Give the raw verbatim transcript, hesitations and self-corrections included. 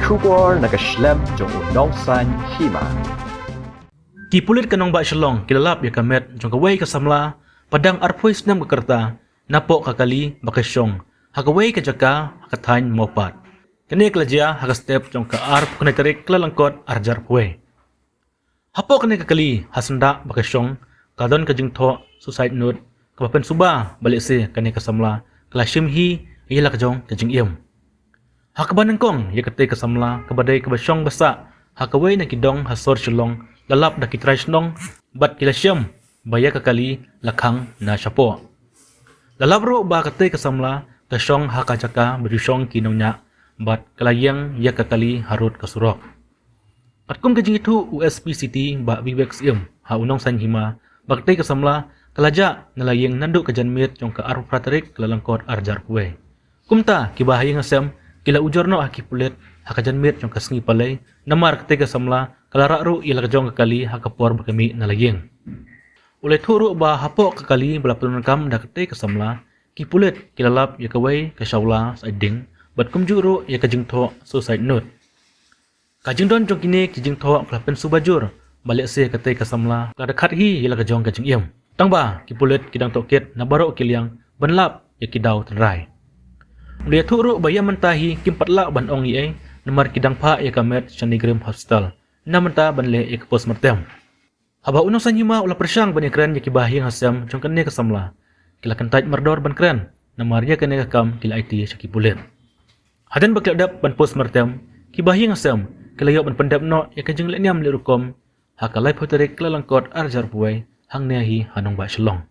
Khubor na ka shlem jong u Nongsaiñ Hima. Ki pulit ka nongbah Shillong ki la lap ïa ka met jong kawei ka samla ba dang arphew snem ka rta napoh ka kali ba ka shong ha kawei ka jaka ha ka thaiñ Mawpat. Kane ka la jia ha ka step jong ka arphew khyndai tarik Kyllalyngkot arhajar arphew. Hapoh kane ka kali ha syndah ba ka shong ka don ka jingthoh suicide note kaba pynsuba ba lehse kane ka samla ka la shim hi ïa la ka jong ka jingim. Ha kaba nyngkong ïa katei ka samla kaba dei kaba shong ba sah ha kawei na ki dong ha sor Shillong la lap da ki trai shnong bad ki la shem ba ïa ka kali la khang na shapoh. La lap ruh ba katei ka samla ka shong ha ka jaka ba ju shong ki nongñiah bad ka la ïeng ïa ka kali harud ka surok. Katkum ka jingïathuh u S P City Bah Vivek Syiem ha u Nongsaiñ Hima ba katei ka samla ka la jah na la ïing naduh ka janmiet jong ka arphew phra tarik Kyllalyngkot arhajar arphew. Kumta kiba ha ïing ha sem ki la ujor noh ha ki pulit ha ka janmiet jong ka sngi Palei namar katei ka samla ka la rah ruh ïa la ka jong ka kali ha ka por ba ka mih na la ïing. U la ïathuh ruh ba hapoh ka kali ba la pyndonkam da katei ka samla ki pulit ki la lap ïa kawei ka shawla saidding bad kumjuh ruh ïa ka jingthoh suicide note. Ka jingdon jong kine ki jingthoh ka la pynsuba jur ba lehse katei ka samla ka da khat hi ïa la ka jong ka jingim. Tangba ki pulit ki dang tohkit na baroh ki liang ban lap ïa ki daw tynrai. U la ïathuh ruh ba ïa mynta hi kim pat lah ban ong ei ei namar ki dang phah ïa ka met sha NEIGRIHMS Hospital na mynta ban leh ïa ka postmortem. Haba u Nongsaiñ Hima u la pyrshang ban ïakren ïa kiba ha ïing ha sem jong kane ka samla ki la kyntait mardor ban kren namar ïa kane ka kam ki la aiti sha ki pulit. Hadien ba ki la dep ban postmortem kiba ha ïing ha sem ki la ïoh ban pyndep noh ïa ka jinglehniam leh rukom ha ka laiphew tarik Kyllalyngkot arhajar arphew hangne hi ha nongbah Shillong.